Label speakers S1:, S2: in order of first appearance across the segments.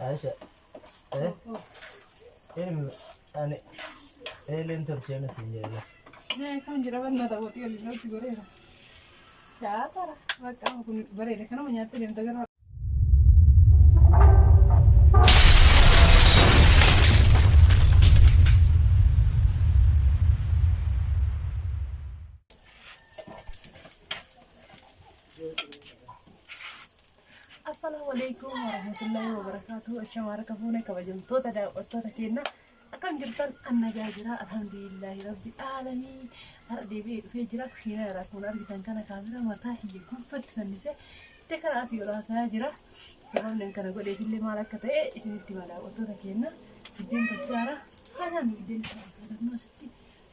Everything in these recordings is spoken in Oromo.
S1: Aisha. Eh? Ilmi ani eeleen tolchee siin jedhe.
S2: Mee kan jira bannaa ta'uutii waliin natti goreera. Shaatara. Bakka kun bareeda kanuma nyaattee deemta gara. Assalaamu alaikum warahmatullahi wabarakatuh. Ashama harka fuune kabajamtoota daawwattoota keenya akkam jirtan an nagaa jira alhamdulillahi rabbi aalamiin. Har'a deebi'ee dhufee jira kushiinaa irraa akkuma argitan kana kaamera mataa kiyya gubbatti fannisee itti kana asii ol haasayaa jira. Sababni kana godheefillee maal akka ta'e isinitti hima daawwattoota keenya. Biddeen tolchaara. Haadhaan biddeen isaa asitti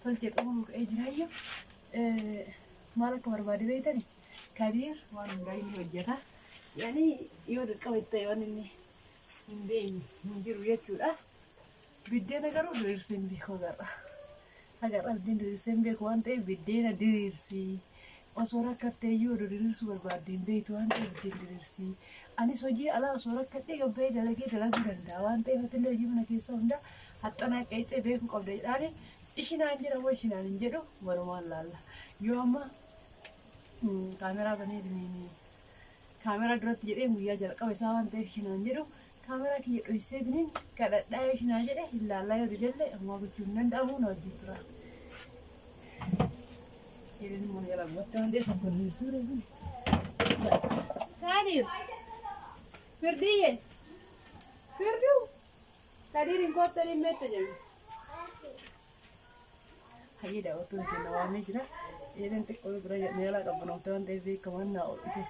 S2: tolchee xumuruu ka'ee jiraayyuu. Maal akka barbaade beektani? Kadiir waan hundaa inni hojjeta. Yani yoo dirqama itti ta'e waan inni hin beekne hin jiru jechuudha. Biddeena garuu diriirsee hin beeku agarra. Agarra biddeen diriirsee hin beeku waan ta'eef biddeena diriirsi. Osoo rakkattee iyyuu odoo diriirsuu barbaadde hin beektu waan ta'eef biddeen diriirsi. Anis hojii alaa osoo rakkadhee gabbahee dalagee dalaguu danda'a waan ta'eef atillee hojii mana keessaa hunda haxxanaa qeexxee beekuu qabda jedhaani ishinaan jedha moo ishinaan hin jedhu walumaan laalla. Yoo amma kaameraa banee kaameraa duratti jedhee guyyaa jalqaba isaa waan ta'eef ishinaan jedhu kaameraa kiyya dhohiseetiniin kadhadhaa yoo ishinaa jedhe hin laallaa yoo didellee ammaa gochuu hin danda'amu na wajjin tura. Jedheen immoo jala gubatte waan ta'eef kun hin suuree kun. Kadir! Firdiyye! Firduu! Kadir hin koottan hin meette jedhu. Hayyee daawwattoota keenya waamee jira. Eeleen xiqqoo bira meelaa qabbanoofte waan ta'eef beekamaan naa ooltu.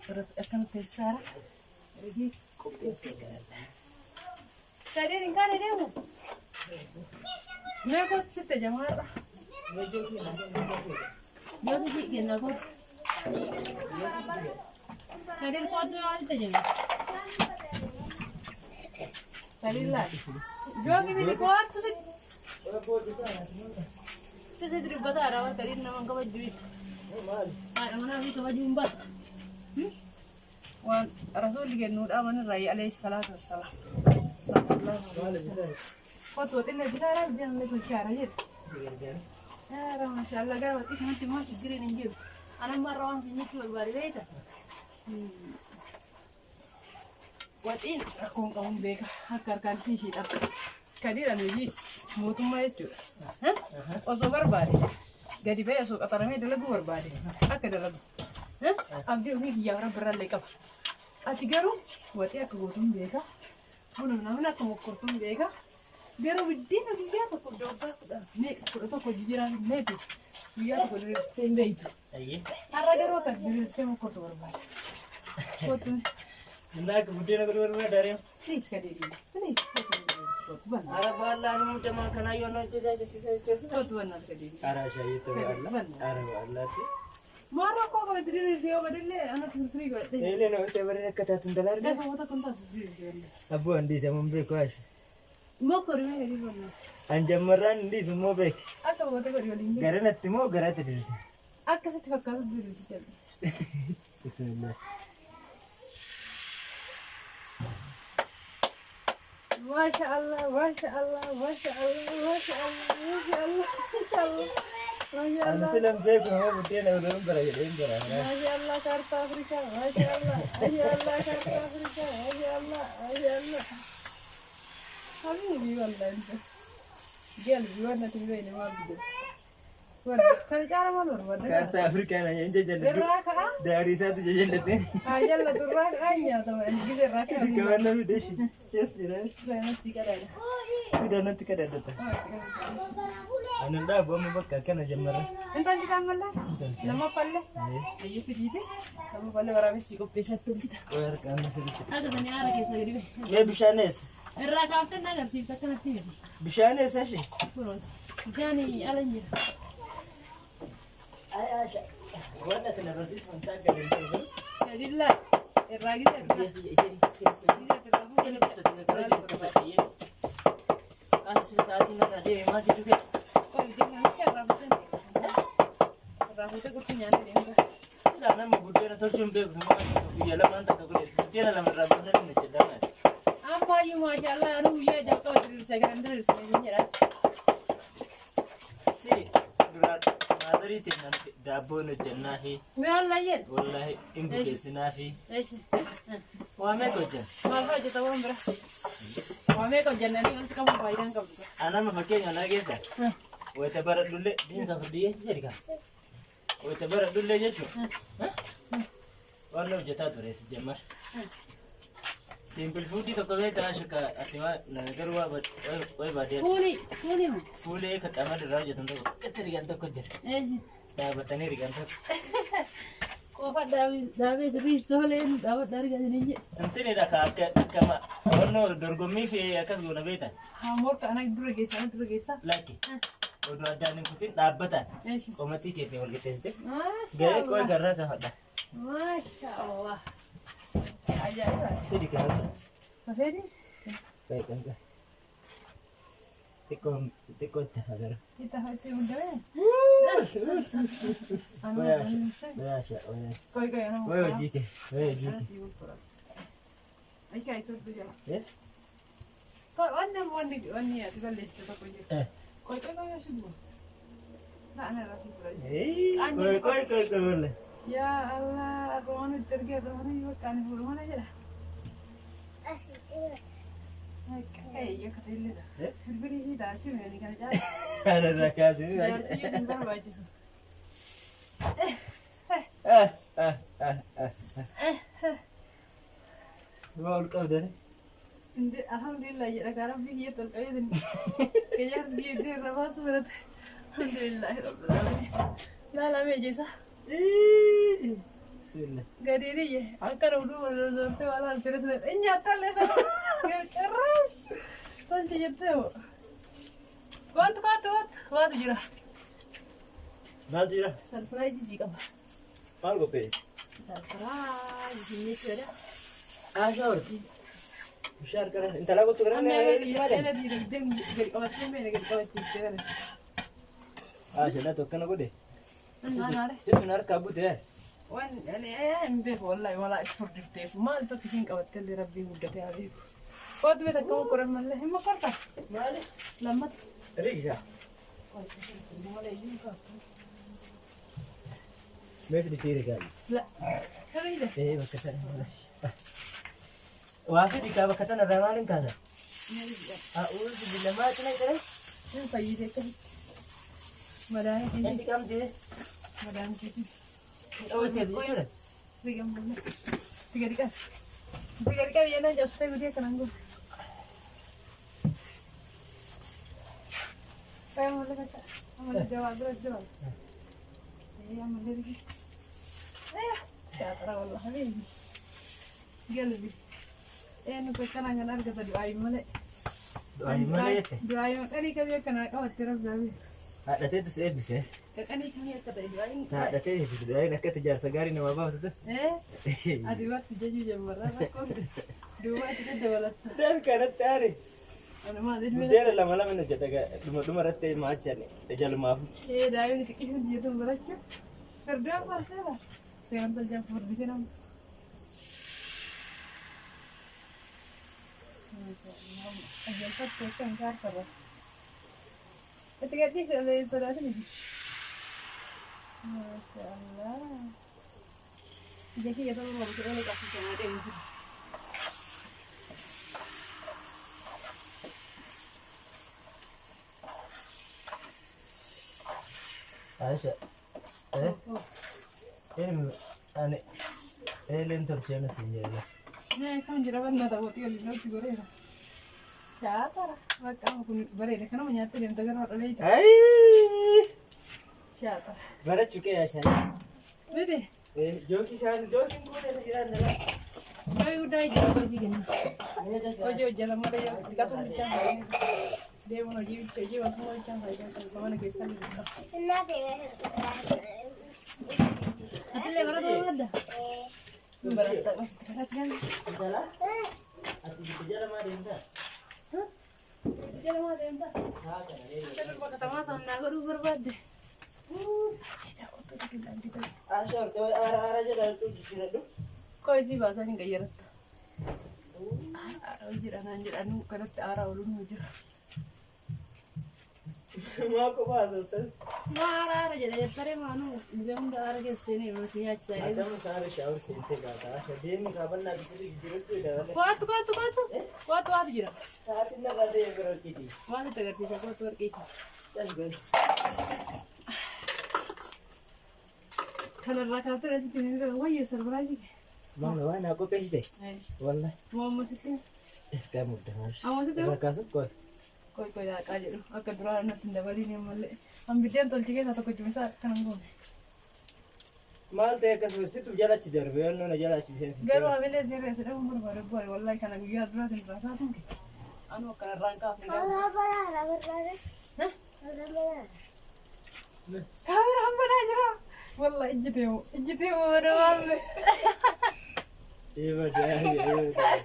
S2: Irratti akkana teessaara. Ergee qopheessee kadhadha. Kadir hin kaane deemu. Mee kootu sitti jamaarra. Yoo si kenna kootu. Kadir kootu yoo sitti jama. Kadir laal. Joogi miti kootu sitti. Sisi dubbata ara war Kadir nama hin kabajju. Haadha manaa fi kabajuu hin baatu. Waan rasuulli kennuudhaa manirraa alayhi salaatu wassalaam. Sallallahu alaihi wasallam. Kootu waxillee bitaara biddeen tolchaara jedhe. Yaara maashaallah gara waxii kanatti maa shiggiriin hin jiru. Anamma irra waan sin jechuu barbaade beekta. Waxiin rakkoon qabuun beeka akka harkaan ishii dhabde. Kadiran hojii mootummaa jechuudha. Osoo barbaade gadi ba'ee osoo qaxaramee dalaguu barbaade akka dalagu. Abdii ofii kiyyaaf rabbi irraallee qaba. Ati garuu waxii akka gootuun beeka. Buna namni akka mokkortuun beeka. Garuu biddeena guyyaa tokko doobbaa kudha meeqa kudha tokko jijjiiraan hin beektu. Guyyaa tokko diriirsitee hin beektu. Har'a garuu akka diriirsitee mokkortu barbaada. Kootu.
S1: Innaa akka buddeena godhu barbaada reema.
S2: Please Kadir. Please. Kootu banna.
S1: Ara baallaa ani mudamaa kanaa yoo na hojjechiisa jechuudha.
S2: Kootu banna Kadir.
S1: Ara shaayii ta'uu alla. Ara baallaatti.
S2: Maal rakkoo qaba diriirsee yoo badillee anatti firfirii godhadhe.
S1: Eeleen hojjetee bareen akka taatu hin dalaarge.
S2: Lafa wata kun taatu diriirsee wallee.
S1: Abboo andiisa mun beeku ashi.
S2: Mokori mee Kadir banna.
S1: An jammarraan andiisu immoo beeki.
S2: Akka wata godhi waliin.
S1: Gara natti moo garaatti diriirse?
S2: Akkasitti fakkaatu diriirsi jedhu.
S1: Bismillah.
S2: Masha Allah, Masha Allah, Masha Allah, Masha Allah, Masha Allah, Masha Allah, Masha
S1: Ani
S2: Allah.
S1: silan beeku nama buddeena godhu hin bara jedhee hin bara.
S2: Masha Allah, kaartaa Afrikaa, Masha Allah, Masha Allah, kaartaa Afrikaa, Masha Allah, Masha Allah. Habibi wallahi. Galbi waan natti hin beekne maal bidde. Kana caala maal barbaadda?
S1: Kaartaa Afrikaa na hin jajallatu.
S2: Irraa ka'a?
S1: Daarii isaatu jajallate.
S2: Haa jallatu irraa ka'a nyaatama. Gise irraa ka'a.
S1: Dirqama na fide shi. Yes jedha.
S2: Natti qadaadha.
S1: Fida natti kadhadhata. Ani hin dhaabu amma bakka akkana jammarra.
S2: Intalli kaan mallee? Lammaffallee? Biyya fidiite. Lammaffallee waraabessi qopheessatti hojjeta.
S1: Qoy harkaan na sirriitti.
S2: Akka sanii aara keessa gadi ba'e.
S1: Mee bishaan eessa?
S2: Irraa kaaftee na agarsiifta akkanatti miti.
S1: Bishaan eessa ishee?
S2: Kunooti. Bishaan ala hin jira.
S1: Ay Aasha. Waan ati na barsiisu wantaa galee jiru.
S2: Gadillaa irraa gise irraa. Qoy biddeen namicha irraa fuutee irraa fuutee qurxii nyaannee deemta. Ammayyuu maashaallah anu guyyaa jalqaba diriirsa garan diriirsa hin jedhan.
S1: Si duraan maazarii teessan daabboon hojjannaa fi
S2: Maal jedhu?
S1: wallaahi hin bukeessinaa fi
S2: Eeshi.
S1: waa meeqa hojjanna?
S2: Maal fa'aa hojjeta waan bira? Waa meeqa hojjannanii walitti qabuun faayidaa hin qabdu.
S1: Anama fakkeenya naa keessa wayita bara dhullee deemsa furdiyyeessi jedhi kaa. Wayita bara dhullee jechuun waan hojjetaa ture si jammar. Simpil fuudhii tokko beektaa shakka ati waa garuu waa baadiyyaa
S2: Fuulii fuulii moo?
S1: fuulee ka qaama irraa hojjetan tokko qitti rigan tokko jira.
S2: Eeshi.
S1: Dhaabatanii rigan tokko.
S2: Qofa dhaabee sirrii sooleen dhaabadha argatanii jedhe.
S1: Intinidha ka akka akkama onnoo dorgommii fi akkas goona beektan.
S2: Haa morka ana dura geessa ana dura geessa.
S1: Lakki oduu addaan hin kutin dhaabbataan
S2: Eeshi.
S1: qomatii keetiin wal qixxeessite. Gahee qoy
S2: Maashaallah.
S1: garraa kaafadha.
S2: Maashaallah. Ajaa'iba.
S1: Sidi kaafadha.
S2: Safeeti?
S1: Xiqqoo xiqqoo itti hafa gara.
S2: Itti hafa itti hundee.
S1: Wayaasha wayaasha.
S2: Qoy qoy ana.
S1: Way hojii kee way hojii kee.
S2: Aika isu jala.
S1: Eh?
S2: Qoy wanni wanni wanni ati balleessite tokko jiru.
S1: Eh.
S2: Qoy qoy qoy yoo sidhu. La ana irraa fi fura.
S1: Qoy qoy qoy qoy wallahi.
S2: Yaa Allah, roon itti ergee roon bakka ani fuudhu mana jedha. Akka ta'elleedha. Firfirii fi daashii meeni kana caala.
S1: Ana irraa kaasee.
S2: Jaartii yoo isin barbaachisu.
S1: Waa ol qabdani.
S2: Alhamdulillah jedha kaa rabbii kiyyatti ol qabeetin. Kiyya biyya iddoo irra baasu birate. Alhamdulillah rabbil alamin. Laalamee jeesa.
S1: Bismillah.
S2: Gadiiriyye akkana oduu wal zortee waa laaltee sana. Inni attaallee sana. Carraash. Tolche jettee moo. Wanti waatu waatu waatu jira.
S1: Maaltu jira?
S2: Sarpiraayizii sii qaba.
S1: Maal qopheesse?
S2: Sarpiraayizii jechuudha.
S1: Ashaa horti. Bishaan kana intala kottu kana
S2: Amma
S1: maali?
S2: era diinagdeen gadi qabattee meena gadi qabachiistee kana.
S1: Ashaa laatu akkana godhe.
S2: Naanaare.
S1: Sitti na harkaa bute.
S2: Waan ani hin beeku wallahi walaa itti furdifteef maal tokko isiin qabattee illee rabbiin guddatee haa beeku. Kootu beekta akkama qoran mallee hin mokorta.
S1: Maali?
S2: Lammata.
S1: Riga. Meeshaa dhiisee rigaa.
S2: La. Hiriira.
S1: Ee bakka sana. Waa fidi kaa bakka tana irraa maaliin kaasa? A'uuzu billah maal cina jedhee?
S2: Hin fayyite akkasitti. Madaan keessa.
S1: Inni qabdee.
S2: Madaan keessa.
S1: Qabatee jechuudha.
S2: Riga mallee. Itti gadi qabi. Itti gadi qabi jennaan cabsitee gudii akkanaan goote. Faaya mallee takka. Amallee jabaa bira jabaa. Ee amallee rigi. Ee shaaxara wallah habiibi. Galbi. Ee nu akkanaan kan argata du'aayi malee.
S1: Du'aayi malee jette.
S2: Du'aayi maqanii kamii akkanaa qabatte rabbi habiibi.
S1: Haadhateetu si eebbise.
S2: Qaqanii kamii akka ta'e du'aayin.
S1: Haadhatee eebbise. Du'aayin akka ijaarsa gaarii namaa baaftu.
S2: Ee ati barsi jechuu jammarraa rakkoon duuba ati daddabalatta.
S1: Daan kanatti aare.
S2: Ani maal ilmi
S1: Buddeena lama lama hojjeta dhuma dhuma irratti maachaan jalumaaf.
S2: Ee daa'imni xiqqishuun jedhuun barachuu. Fardaan farseera. Seeraan tolchaan furdise nama. Ajalfattu akka hin kaartarra. Itti gadhiise illee hin sodaatin. Maashaallah. Ija kiyya ta'uu qabu ta'ee qabsiisamaa deemu jira.
S1: Aisha. Eh? Ilmi ani eeleen tolchee siin jedhe.
S2: Nee, kan jira barna ta'uutii waliin lolti goreera. Shaatara. Bakka kun bareeda. Kanuma nyaattee deemta gara hodha.
S1: Ayii!
S2: Shaatara.
S1: Barachuu kee yaashaan.
S2: Miti.
S1: Jookii shaan jookiin kuulee jiraan dhala.
S2: Hojii guddaa jira hojii kenna. Hojii hojjetan malee yoo dhiqatuun bichaan faayidaa. Deemuun hojii bicha hojii wantummaa bichaan faayidaa qabu. Mana keessaa ni biqa. Atillee barata barbaadda? Hin baratta. Gosti kanatti kan.
S1: Intala? Ati giddu jala maa deemtaa?
S2: Jala maa deemta?
S1: Haa kana deemu.
S2: Akka katamaa saamnaa godhuu barbaadde.
S1: Ashaa horte aara aara jedha jijjiiradhu.
S2: Koo isii baasaa hin qayyaratta. Hojiidha naan jedhanu kanatti aaraa ooluun nu jira.
S1: Maa kophaa haasoftan?
S2: Maa aara aara jedha jettaree maanuu gizee hunda aara keessa seenee yeroo si nyaachisaa jedhu.
S1: Akkam saara shower seentee gaata. Asha deemi kaabannaa bisilii jijjiirratti dabale.
S2: Waatu waatu waatu waatu waatu jira.
S1: Sa'aatiin narraa ta'e bira hojjeti.
S2: Waatu itti agarsiisa waatu warqeeti.
S1: Calqal.
S2: Kanarraa kaatee asitti hin beeku wayyoo sarbraayizii.
S1: Maal waan naa qopheessite? Wallahi.
S2: Moommoo sitti.
S1: Ergaa muddamaa.
S2: Ammoo sitti.
S1: Irraa kaasuuf qoy.
S2: Qoy qoy daaqaa jedhu akka duraa natti hin dabaliin ammallee. An biddeen tolche keessaa tokko cumisaa akkana hin goone.
S1: Maal ta'e akkasuma situ jala achi darbe yoonnoo na jala achi seensi.
S2: Garuu hamilee seerri asii dhabuun barbaade bu'aa wallahi kana guyyaa duraatiin irraa kaasuun kee. Anu akkana irraa hin kaafne gaafa. Kaameraan banaa jira. Wallahi ijjitee moo ijjitee moo mana waamme.
S1: Eeba daa'e eeba daa'e.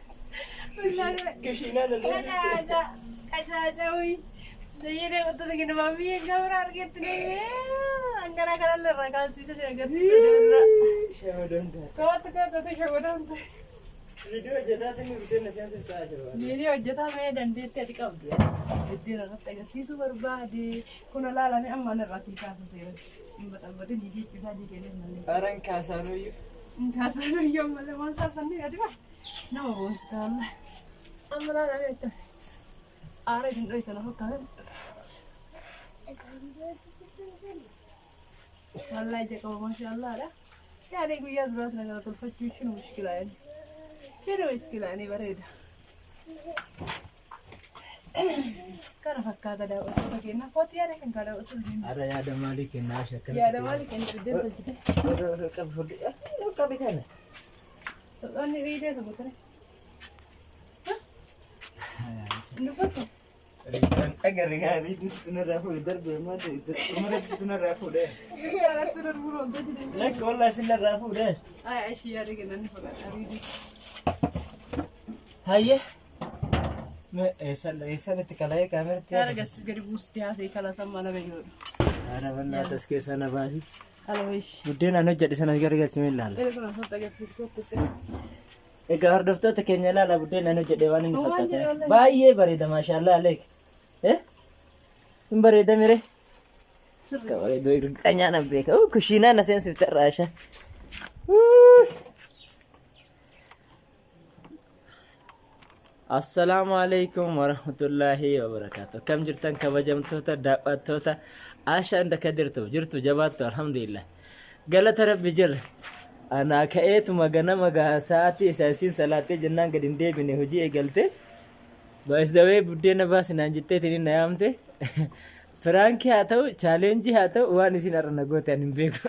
S1: Kishiinaa na
S2: Qacaaca qacaaca wuyi. Zayyinee wantoota kenna maamii kaameraa argetti nee. Hanganaa kanallee irraa kaasisa jira agarsiisa jira.
S1: Shamadon ta'a.
S2: Kawwatu kawwatu shamadon ta'e.
S1: Viidiyoo hojjetaa inni biddeen na seensi ta'a jira.
S2: Viidiyoo hojjetaa mee dandeettii ati qabdu biddeen irratti agarsiisuu barbaade kun olaalame amma irraa sii kaasu seera hin baxabbatin hiikichi isaa jigeenis malee.
S1: Aran kaasanuyyuu.
S2: Hin kaasanuu iyyuu malee waan saafannee ati ba nama boonsita wallah. Amma laalame jecha aara isin dhoysa na fakkaatan. Wallahi ija qaba maashaallaadha. Yaani guyyaa duraas na gara tolfachuu isheen mushkilaa yaani. Isheen mushkilaa ni bareeda. Kana fakkaata daawwattoota keenya. Kootti yaada kan kaa daawwattoota keenya.
S1: Ara yaada maalii kennaa shakkana.
S2: Yaada maalii kenna biddeen tolchite?
S1: Qabi fudhi. Qabi kana.
S2: Wanni riidee tokko ture. Nufattu.
S1: Agarri gaarii sinarraa fuudhe darbe maal ta'e sinarraa fuudhe.
S2: Biyya darbuu wantoota jedhamu.
S1: Lakka wallahi sinarraa fuudhe.
S2: Ay ishii yaada kennan ni sodaadha riidee.
S1: Hayyee. Eessan itti kala'ee kaameratti
S2: Yaada gas gadi buusti haasa'e kala sammaa nama jedhu.
S1: Haara bal'aa tas keessaa na baasi.
S2: Ala wayishi.
S1: Buddeen an hojjedhe sana garagalchimee ilaala.
S2: Inni kun asirratti agarsiisu kottu.
S1: Egaa hordoftoota keenya ilaala buddeen an hojjedhe waan inni
S2: Waan jedhe
S1: fakkaata.
S2: wallahi.
S1: Baay'ee bareeda maashaallah aleek. Eh? Hin bareeda mire? Akka bareedu irqanyaa na beeka. Kushiinaa na seensifte irraa isha. Assalaamu alaikum warahmatullaahi wabarakaatu. Akkam jirtan kabajamtoota daawwattoota Ashaa inda kadirtu jirtu jabaattu alhamdulillah. Galata rabbi jirra. Anaa ka'eetuma ganama gaa sa'aatii isa isiin salaattee jennaan gadi hin deebine hojii eegalte. Baay'isawee buddeena baasinaan jetteetiin na yaamte. Prank haa ta'u challenge haa ta'u waan isin har'a na goote ani hin beeku.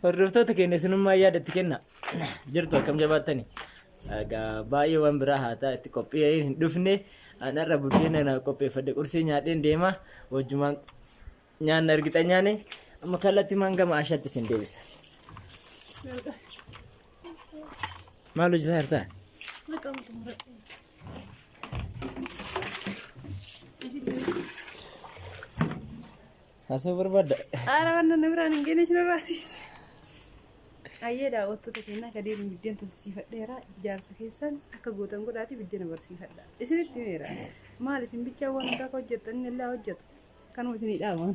S1: Hordoftoota keenya isinummaa yaadatti kenna. Jirtu akkam jabaattani. Egaa baay'ee waan biraa haa ta'a itti qophii hin dhufne. An har'a buddeena na qopheeffadhe qursii nyaadheen deema. Wajjumaan nyaanna ergixa nyaane. Amma kallattii maan gama Ashaatti isin deebisa. Maal hojjetaa jirtaa?
S2: Maqaan xumuradhe.
S1: Haasawuu barbaadda?
S2: Haala waan na biraan hin geenye isin irraasiis. Ayyee daawwattoota keenyaa ka deebiin biddeen tolchisiifadheera. Ijaarsa keessan akka gootan godhaati biddeena barsiifadha. Isinitti himeera. Maal isin bichaa waan hundaa akka hojjettan inni illee hojjetu. Kanuma isinii dhaaban.